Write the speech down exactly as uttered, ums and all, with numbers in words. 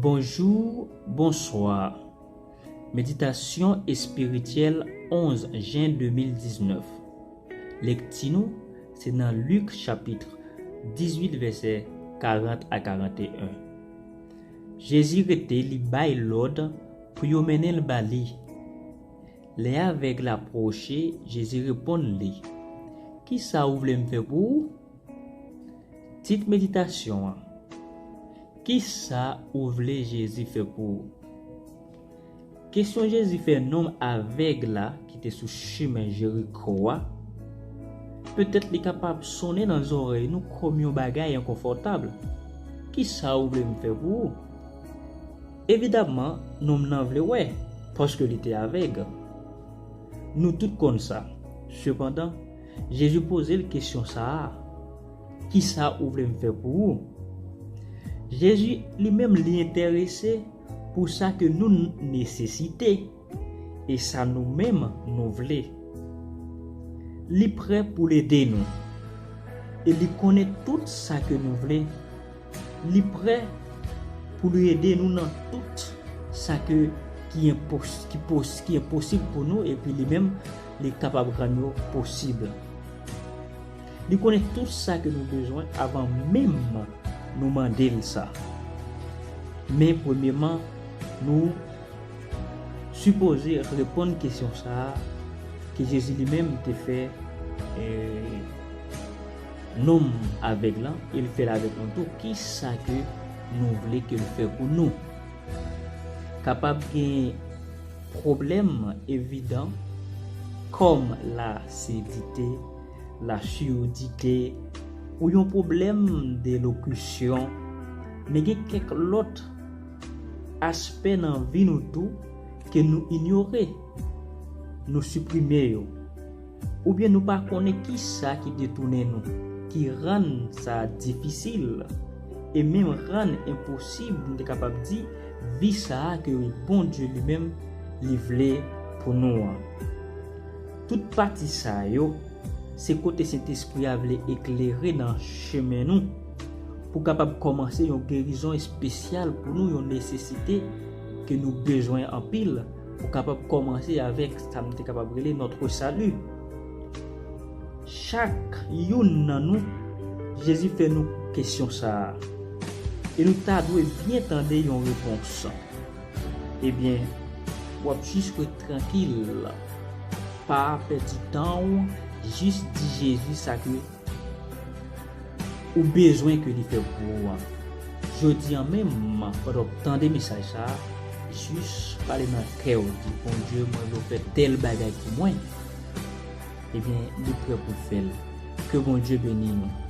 Bonjou, bonswa. Meditasyon espirityèl onz jen de mil diznèf. Lekti nou se nan Lik chapit dizuit vèsè karant a karanteyen. Jezi rete, li bay lòd pou yo mennen l ba li. Lè avèg la pwoche, Jezi reponn li, "Kisa ou vle m fè pou ou?" Tit meditasyon an, "Kisa ou vle Jezi fè pou ou?" Kesyon Jezi fè nonm avèg la ki te sou chemen Jeriko a, petèt li kapab sonnen nan zòrèy nou kòm yon bagay enkonfòtab. "Kisa ou vle m fè pou ou?" Evidamman, nonm nan vle wè, paske li te avèg. Nou tout konn sa. Sepandan, Jezi poze l kesyon sa a, "Kisa ou vle m fè pou ou?" Jezi li menm li enterese pou sa ke nou n-, nesesite e sa nou menm nou vle. Li prè pou l ede nou. E li konnen tout sa ke nou vle. Li prè pou li ede nou nan tout sa ke ki enpos-, ki pos-, ki enposib pou nou, epi li menm li kapab rann yo posib. Li konnen tout sa ke nou bezwen avan menm nou mande l sa. Men premyeman, nou sipoze reponn kesyon sa a ke Jezi li menm te fè, eh, nonm avèg lan, e l fè l avèk nou tou, kisa ke nou vle ke l fè pou nou? Kapab gen pwoblèm evidan kòm lasidite, lasurdite, ou yon pwoblèm de lokisyon, men gen kèk lòt aspè nan vi nou tou ke nou inyore, nou siprime yo, oubyen nou pa konnen kisa ki detounen nou, ki rann sa difisil, e menm rann enposib, nou te kapab di, vi sa a ke Bondye li menm li vle pou nou an. Tout pati sa yo, se kote Sentespri a vle eklere nan chemen nou, pou kapab kòmanse yon gerizon espesyal pou nou, yon nesesite ke nou bezwen anpil, pou kapab kòmanse avèk sa m te kapab rele notre salut. Chak youn nan nou, Jezi fè nou kesyon sa a. E nou ta dwe byen tande yon repons. Ebyen, w ap jis ret trankil, pa pèdi tan w, jis di Jezi sa ke ou bezwen ke li fè pou ou an. Jodi an menm, pandan w ap tande mesaj sa a, jis pale nan kè w, di, "Bondye, mwen vle w fè tèl bagay pou mwen." Ebyen, li prè pou l fè l. Ke Bondye beni nou.